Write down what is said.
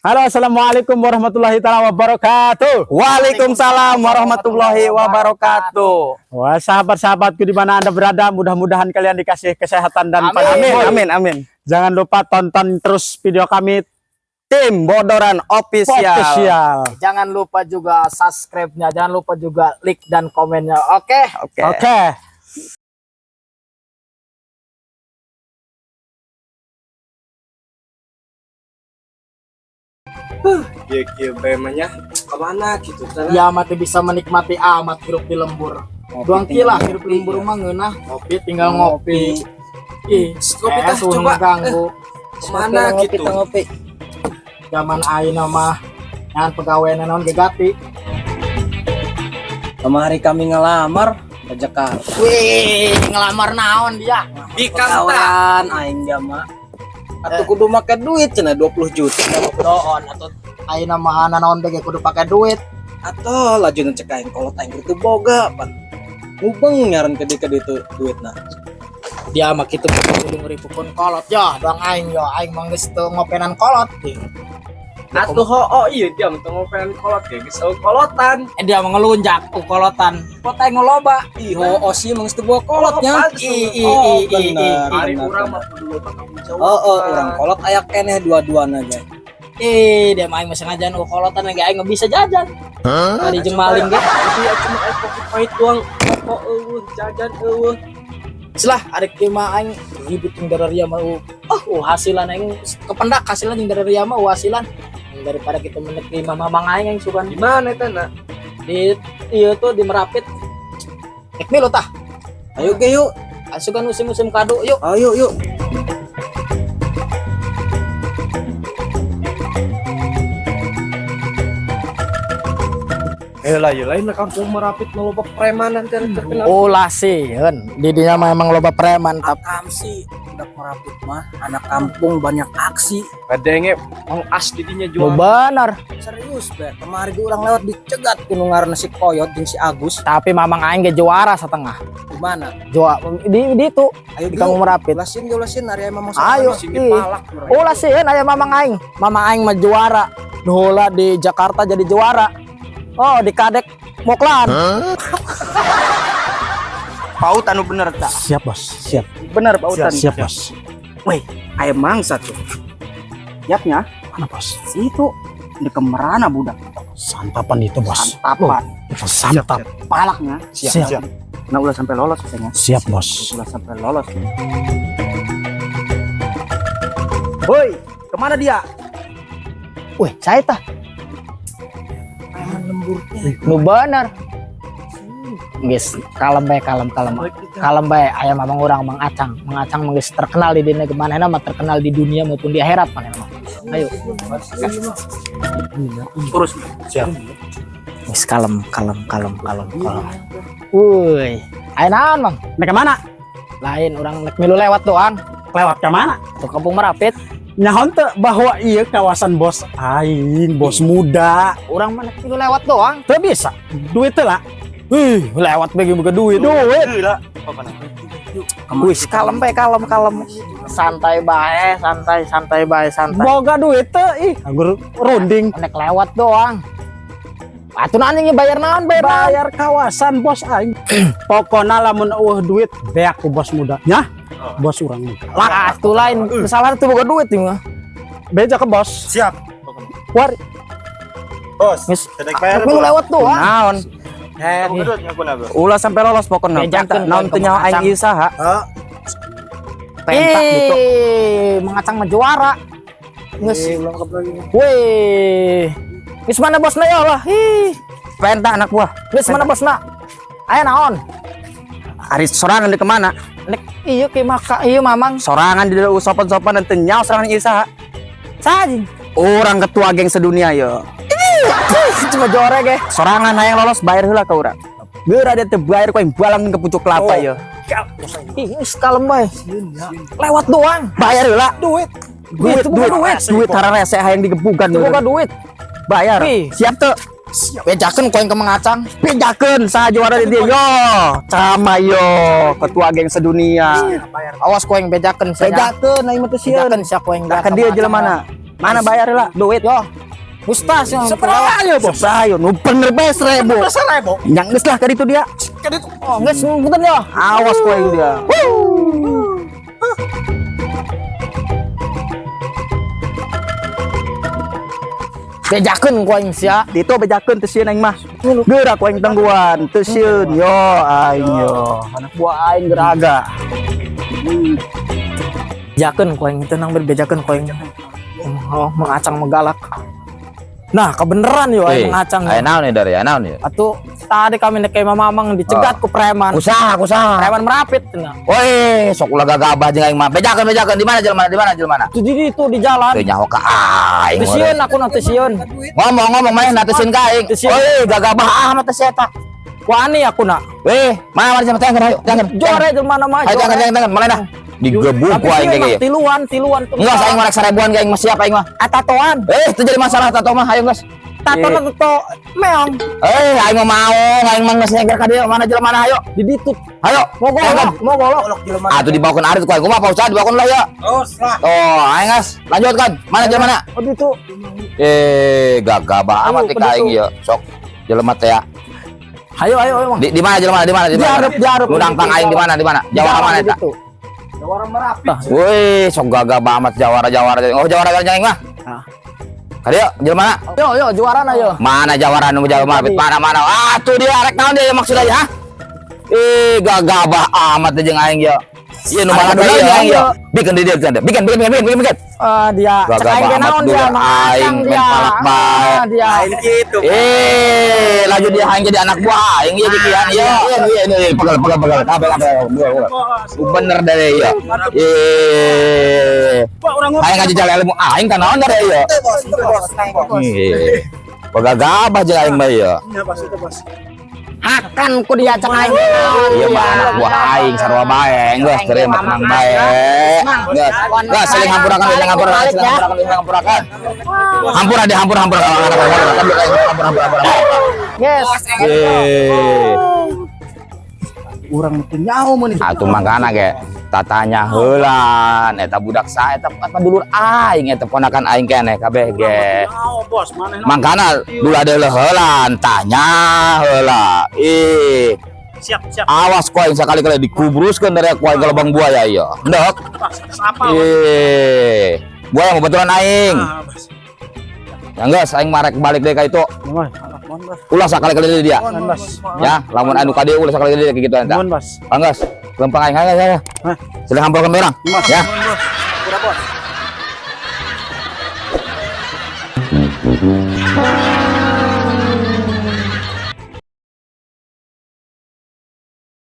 Halo, assalamualaikum warahmatullahi taala wabarakatuh. Waalaikumsalam warahmatullahi wabarakatuh. Wah, sahabat-sahabatku di mana Anda berada, mudah-mudahan kalian dikasih kesehatan dan Amin. panjang Amin, umur. amin, amin. Jangan lupa tonton terus video kami. Tim Bodoran Official. Official. Jangan lupa juga subscribe-nya, jangan lupa juga like dan komennya. Oke. Oke. Oke. Kieu kieu bae mah nya kemana gitu tah? Ya mati bisa menikmati amat hirup di lembur. Doang kila hirup di lembur mah ngeunah, ngopi tinggal ngopi. Ih, Kopi tah, suruh coba. Ganggu. Kemana gitu? Ngopi. Zaman ayeuna mah ngan pegawai naon ge gati. Kemari kami ngelamar ke Jakarta. Wih, ngelamar naon dia? Bikang tah. Kawan aing jama. Atuh kudu make duit cenah 20 juta. Doon atau ayeuna mah naon ge kudu pake duit. Atau laju cek aing kolot aing itu boga pan. Mubeng nyaran ke di itu duitna. Dia mah kitu kudu ngeripukun kolot ya, doang aing yo, aing mah geus teu ngopenan kolot. Ih. Atuh oh iya dia mah teu ngopenan kolot ge geus eueuh kolotan. Eh, dia mah ngelunjak ku kolotan. Pot aing loba. Ih, oh sih mah geus teu boga kolotnya. Oh, Ih, ih, Oh, ih, ih, bener. ih, Ari Bener, urang bener. mah kudu loba tanggung jawab. Oh, oh, urang kolot aya keneh dua-duana ge. Eh, dia mah aing mah sengaja nu kolotan ge aing nggak bisa jajan. Tadi jeung maling ge. Iya cuma aing kopi pahit doang, rokok eueuh, jajan eueuh. Selah arek ieu mah aing ribut jeung dararia mah oh, hasilan aing kependak hasilan jeung dararia mah hasilan daripada kita menek di mama mang aing aing sugan. Di mana eta na? Di ieu tuh di Merapit. Rek milu tah. Ayo ge yuk. Asukan musim-musim kado yuk. Ayo yuk. Eh lah ya lain lah kampung Merapit mah loba premanan teh terkenal. Ulah sieun di dinya mah emang loba preman tapi Akam sih budak Merapit mah anak kampung banyak aksi. Kadenge mang as di dinya nu jual. bener. Serius be, kemari ge urang lewat dicegat ku nu ngaranna si Koyot jeung si Agus. Tapi mamang aing ge juara setengah. Di mana? Juara di itu Ayo di kampung Merapit. Ulasin ge ulasin ari mamang. Ayo. Sini Ih. palak mereka. Ulah sieun aya mamang aing. Mamang aing mah juara. Nu heula di Jakarta jadi juara. Oh, di Kadek Moklan. Pautan nu bener tah. Siap, Bos. Siap. Bener pautan. Siap, Bos. Weh, aya mangsa tuh. Siapnya Mana, Bos? itu di kemerana budak. Santapan itu, Bos. Santapan. Itu santap. Palaknya. Siap. Nah, ulah sampai lolos katanya. Siap, Bos. Ulah sampai lolos. Woi, kemana dia? Wih, saya tah. Nu bener. Geus, kalem bae, kalem kalem. Kalem bae aya mamang urang Mang Acang. Mang Acang mah geus terkenal di dunia kemana mah terkenal di dunia maupun di akhirat mana mah. Ayo. Terus. Siap. Geus kalem kalem kalem kalem kalem. Woi, aya naon, Mang? Nek kemana? Lain urang nek milu lewat doang. Lewat kemana? Tuh kampung Merapit. Nyaho teu bahwa iya kawasan bos aing, bos muda. Urang mah nek milu lewat doang. Teu bisa. Duit teh lah. Wih, lewat bagi buka duit. Duit. Wih, kalem bae, kalem kalem. Santai bae, santai santai bae, santai. Boga duit teh ih, anggur runding. Nek lewat doang. Atuh anjing bayar naon, bayar naon? Bayar kawasan bos aing. Pokona lamun eueuh duit beak ku bos muda. Nyah? Bos urang muda. Lah, atuh lain masalah tuh boga duit ieu mah. Beja ke bos. Siap. War. Bos, Geus, sedek bayar. nek milu lewat doang. Naon? Ulah sampai lolos pokoknya. Bejakeun, Naon teu nyaho aing ieu saha? Pentak gitu. Eh, mengacang mah juara. Geus. Wih. Geus mana bosna ya Allah? Ih. Pentak anak buah. Geus mana bosna? Aya naon? Ari sorangan di kemana? Nek ieu ke maka ieu mamang. Sorangan di sopan-sopan dan teu nyaho sorangan ieu saha? Sajing. Orang ketua geng sedunia yo. Cuma joreg ge. Sorangan hayang lolos bayar heula ka urang. Geura dia teu bayar ku aing balang ke pucuk kelapa yo. Ih, geus kalem bae. Lewat doang. Bayar heula. Duit. Duit, Duit, duit, duit. duit hararese hayang digebugan. Teu boga duit. Bayar. Ih. Siap tuh. Bejakeun ku aing ke mengacang. Bejakeun saha juara di dieu yo. Sama yo, ketua geng sedunia. Awas ku aing bejakeun sia. Bejakeun aing mah teu sieun. Bejakeun sia ku aing. Tah ka dieu jelema mana? Mana bayar lah duit? Yo. Mustas yang Seberapa ya, Bos? Sebrayo, nu bener bae 1000. 1000. Yang geus lah ka ditu dia. Ka ditu. Oh, geus punten yo. Awas ku aing dia. Bejakeun ku aing sia. Ditu bejakeun teu sieun aing mah. Geura ku aing tangguan, teu sieun yo aing yo. Anak buah aing geraga. Bejakeun ku aing tenang berbejakeun ku aing. Oh, mengacang megalak. Nah, kebeneran yo aing mengacang. Aya naon nih dari, aya naon nih? Atuh tadi kami nek mamang dicegat ku preman. Usaha, usaha. Preman merapit cenah. Woi, sok ulah gagabah jeung aing mah. Bejakeun, bejakeun di mana jelema, di mana jelema? Tuh di itu di jalan. Teu nyaho ka aing. Teu sieun aku nanti sieun. Ngomong ngomong main teu sieun ka aing. Teu sieun. Woi, gagabah amat teh eta. Wani aku nak. Weh, mana mana sama tengker ayo, tengker. Jore jelema mah. Ayo tengker, tengker, tengker, mana dah? Digebuk ku aing ge. Tiluan, tiluan. Enggak, aing mah rek sarebuan ge aing mah siap aing mah. Ah, tatoan. Eh, itu jadi masalah tato mah, ayo geus. Tato tato meong. Eh, aing mah mau, aing mah geus nyeger ka dieu, mana jelema mana ayo. Di ditu. Ayo, Mau golok, mau golok. Atuh dibawakeun arit ku aing kumaha Pak Ustad, dibawakeun lah ya. Terus lah. Oh, aing geus, lanjutkan. Mana jelema mana? Oh, ditu. Eh, gagabah amat Ayo, ka aing ieu. Sok jelema teh ya. Ayo, ayo, ayo. Di mana jelema di mana di mana? Diharap, diharap. Lu nangtang aing di mana di mana? Jawara mana eta? Jawara merapit. Woi, sok gagabah amat jawara-jawara. Oh, jawara aing mah. Ah. Ka dieu jelema mana? Yo, yo, juara na yo. Mana jawara nu jawara merapit? Mana mana? Ah, tuh dia rek naon dia maksudnya ya? Eh, gagabah amat jeung aing ieu. Ieu nu mana deui aing ieu. Bikin di dieu bikin bikin bikin bikin bikin. Ah, dia cek Gagabah aing ge amat naon dia, dulur aing mengacang main dia. palak bae. Ah, dia. Lain gitu. Eh, lanjut dia aing jadi anak buah aing ieu dikian. Iya, iya iya iya pegal pegal pegal. Kabel kabel. Bener dari iya. Eh. Aing ngaji jalan ilmu aing kan naon dari ieu. Bos, itu bos, tenang bos. Ih. Gagabah jeung aing mah ieu. Ya, Bos, itu, Bos. Hakan ku dia cek aing ge naon. Iya mah anak buah aing sarua bae, geus terima tenang bae. Geus. Geus saling hampurakan, saling hampurakan, saling hampurakan, saling hampurakan. Hampura deh, hampur hampur hampur hampur hampur hampur. Yes. Eh. Urang teu nyaho mun. Atuh mangkana ge tatanya heulan eta budak sa eta apa dulur aing eta ponakan aing keneh kabeh ge. Nyaho, Bos, manehna. Mangkana dula deuleuh heulan tanya heula. Ih, Siap, siap. awas ku aing sakali-kali dikubruskeun dari ku aing ke lubang buaya ieu. Ndek. Bos, apa? Bos? Eh, buaya mau baturan aing. Ah, Bos. Ya geus aing marek balik deui ka itu. Mohon, mohon, Bos. Ulah sakali-kali deui dia. Mohon, Bos. Ya, lamun anu ka dieu ulah sakali-kali deui kitu eta. Mohon, Bos. Anggas, lempang aing aing aing. Hah? Sudah hampurkeun orang. Mas. Ya. Pura bos.